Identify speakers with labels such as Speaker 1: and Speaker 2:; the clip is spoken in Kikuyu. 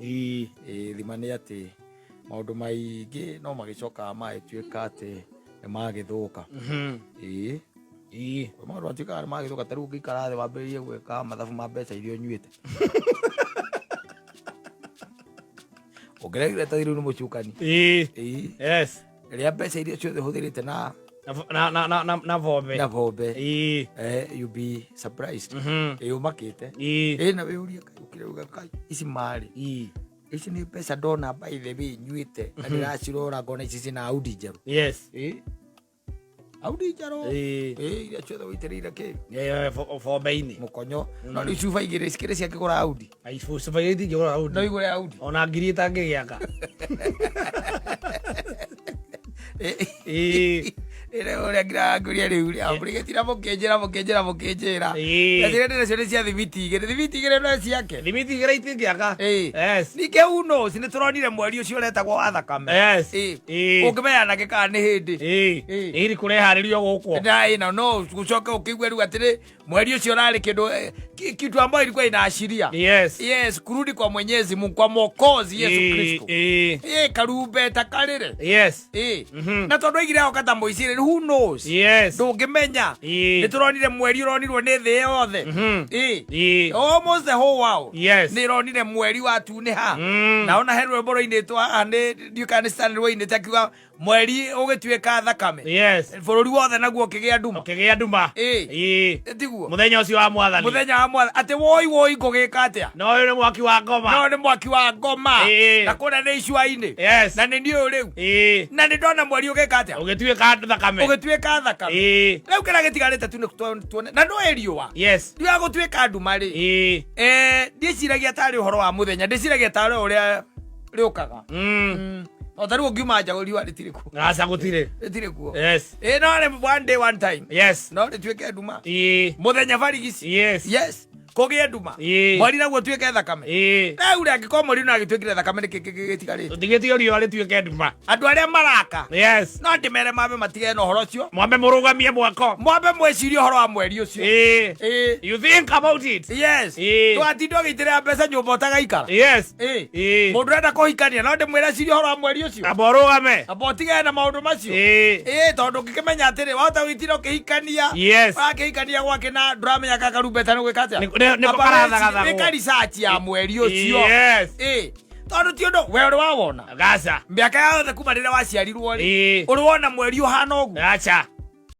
Speaker 1: Ĩĩ, thima nĩ atĩ maũndũ maingĩ no magĩcokaga magĩtuĩka atĩ nĩ magĩthũka. Ĩĩ. Kwĩ maũndũ matuĩkaga nĩ magĩthũka, ta rĩu ũngĩikara thĩ wambĩrĩrie gwĩka mathabu ma mbeca iria ũnyuĩte, ũngĩregire ta rĩu nĩ mũcukani. Ĩĩ. Rĩa mbeca iria ciothe ũhũthĩrĩte na
Speaker 2: Na na na na na bombe.
Speaker 1: Na bombe. Eh, you be surprised. Ĩĩ, ũmakĩte. Ĩĩ, na wĩũrie kai ũkĩre uga kai ici marĩ ici nĩ mbeca ndona, by the way, nyuĩte na ndĩracirora ngona ici cina Audi njerũ. Ĩĩ, Audi njerũ. Ĩĩ, iria ciothe wĩitĩrĩire kĩ
Speaker 2: Bombe-inĩ.
Speaker 1: Mũkonyo, no rĩu cuba igĩrĩ cikĩrĩ ciakĩgũra Audi.
Speaker 2: Ai, cuba igĩrĩ itingĩgũra Audi.
Speaker 1: No igũre Audi.
Speaker 2: Ona ngiri itangĩgĩaka. Ĩĩ.
Speaker 1: Ũrĩa ngiraga rĩu rĩ mũkĩnjĩra mũkĩnjĩra mũkĩnjĩra. Njĩra ndĩnacio nĩ cia thimiti igĩrĩ, thimiti igĩrĩ no ciake.
Speaker 2: Thimiti igĩrĩ itingĩaka.
Speaker 1: Yes. Ningĩ who knows, nĩ tũronire mweri ũcio ũretagwo wa thakame. Ũngĩmenya nake kana nĩ hĩndĩ.
Speaker 2: Ĩĩ kũreharĩrio gũkũ.
Speaker 1: Na ĩno no ũcoke ũkĩigue rĩu atĩrĩ mweri ũcio ũrarĩ kĩndũ kitu ambayo ilikuwa inaashiria yes, kurudi kwa Mwenyezi Mungu, kwa Mwokozi Yesu Kristo. Karumbeta karĩre. Na tondũ aigire agoka ta mũici rĩ, who knows? Ndũngĩmenya. Nĩ tũronire mweri ũronirwo nĩ thĩ yothe. Almost the whole world nĩ ĩronire mweri watunĩha. Na ona he rwĩmbo rũinĩtwo haha nĩ ndiũĩ kana nĩ Stanley rwainĩte akiuga mweri ũgĩtuĩka thakame. Bũrũri wothe naguo ũkĩgĩa nduma.
Speaker 2: Ũkĩgĩa nduma.
Speaker 1: Tiguo?
Speaker 2: Mũthenya ũcio wa Mwathani.
Speaker 1: Mũthenya wa Mwathani, atĩ woi woi, ngũgĩka atĩa?
Speaker 2: No ũyũ nĩ mwaki wa ngoma.
Speaker 1: No nĩ mwaki wa ngoma. Na kũrĩa nĩ icua-inĩ. Na nĩ niĩ ũyũ rĩu. Na nĩ ndona mweri ũgĩka atĩa?
Speaker 2: Ũgĩtuĩka thakame.
Speaker 1: Ũgĩtuĩka thakame. Rĩu kĩrĩa gĩtigarĩte tu nĩ tuone na ndũĩ riũa riũa gũtuĩka nduma rĩ. Ndiĩciragia tarĩ ũhoro wa mũthenya, ndĩciragia tarĩ ũrĩa rĩũkaga. O ta rĩu ũngiuma nja, riũa rĩtirĩ kuo.
Speaker 2: Aca, gũtirĩ.
Speaker 1: Rĩtirĩ kuo. Ĩ, no rĩ one day, one time no rĩtuĩke nduma. Mũthenya barigici. Yes, kũgĩe nduma. Mweri naguo ũtuĩke thakame. Rĩu rĩ, angĩkorwo mweri no agĩtuĩkire thakame, nĩkĩ gĩtigarĩte?
Speaker 2: Tũtigĩtio riũa rĩtuĩke nduma.
Speaker 1: Andũ arĩa maraka, no ndĩmere mambe matigane na ũhoro ũcio.
Speaker 2: Mwambe mũrũgamie mwako.
Speaker 1: Mwambe mwĩcirie ũhoro wa mweri ũcio.
Speaker 2: You think about it.
Speaker 1: Ndũgatinde ũgĩitĩrĩra mbeca nyũmba ũtagaikara. Mũndũ ũrenda kũhikania, no ndĩmwĩre cirie ũhoro wa mweri ũcio.
Speaker 2: Amba ũrũgame.
Speaker 1: Amba ũtigane na maũndũ macio. Ĩĩ, tondũ ũngĩkĩmenya atĩrĩ, wahota gwĩtira ũkĩhikania. Ũrakĩhikania gwake na ndũramenya ka karumbeta nĩ gwĩka atĩa.
Speaker 2: Nĩko
Speaker 1: Amba
Speaker 2: karathagathagwo.
Speaker 1: wĩka research ya mweri ũcio. Ĩĩ, tondũ ti ũndũ we ũrĩ wawona.
Speaker 2: Gaca.
Speaker 1: Mĩaka yothe kuma rĩrĩa waciarirwo rĩ, ũrĩ wona mweri ũhana ũguo?
Speaker 2: Aca.